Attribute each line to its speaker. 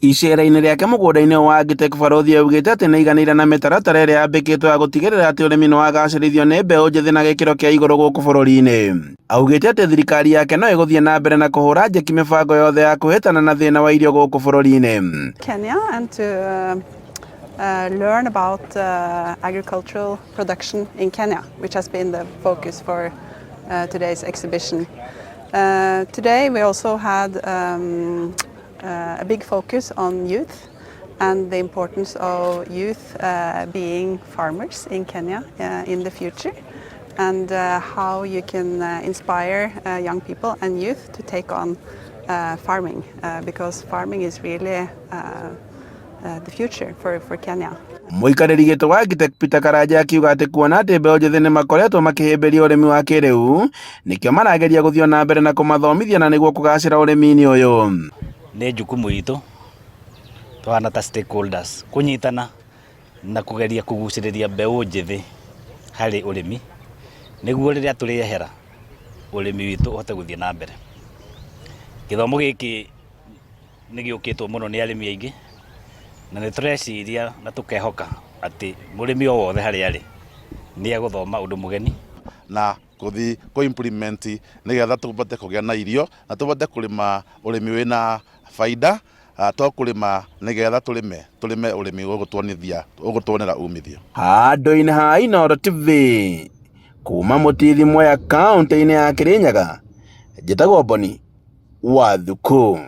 Speaker 1: Icera-inĩ rĩake mũgũnda-inĩ wa Agritech Barũthi augĩte atĩ nĩaiganĩire na mĩtaratara ĩrĩa yambĩkĩtwo ya gũtigĩrĩra atĩ ũrĩmi nĩwagacĩrithio nĩ mbeũ njĩthĩ na gĩkĩro kĩa igũrũ gũkũ bũrũri-inĩ. Augĩte atĩ thirikari yake no ĩgũthiĩ na mbere na kũhũra njeki mĩbango yothe ya kwĩhĩtana na thĩna wa irio gũkũ bũrũri-inĩ.
Speaker 2: Kenya and to learn about agricultural production in Kenya, which has been the focus for today's exhibition. Today we also had a big focus on youth and the importance of youth being farmers in Kenya in the future, and how you can inspire young people and youth to take on farming, because farming is really the future for Kenya.
Speaker 1: Mũikarĩri gĩtĩ wa Agritech Peter Karanja akiuga atĩ kuona atĩ mbeũ njĩthĩ nĩ makoretwo makĩhĩmbĩria ũrĩmi wa kĩrĩu, nĩkĩo marageria gũthiĩ na mbere na kũmathomithia na nĩguo kũgacĩra ũrĩmi-inĩ ũyũ.
Speaker 3: Nĩ jukumu itũ tũhana ta stakeholders kũnyitana na kũgeria kũgucĩrĩria mbeũ njĩthĩ harĩ ũrĩmi, nĩguo rĩrĩa tũrĩehera ũrĩmi witũ ũhote gũthiĩ na mbere. Gĩthomo gĩkĩ nĩ gĩũkĩtwo mũno nĩ arĩmi aingĩ, na nĩ tũreciria na tũkehoka atĩ mũrĩmi o wothe harĩa arĩ nĩ egũthoma ũndũ mũgeni
Speaker 4: na kuthi ku implement nigetha tubote kugia na irio na tubote kurima urimi wina faida, to kurima nigetha turime turime urimi ugutuonithia ugutuonera umithio.
Speaker 1: Handũ-inĩ ha Inooro TV kuma Mũtithi Mwea, kaũntĩ-inĩ ya Kĩrĩnyaga, njĩtagwo Boni wa Thuku.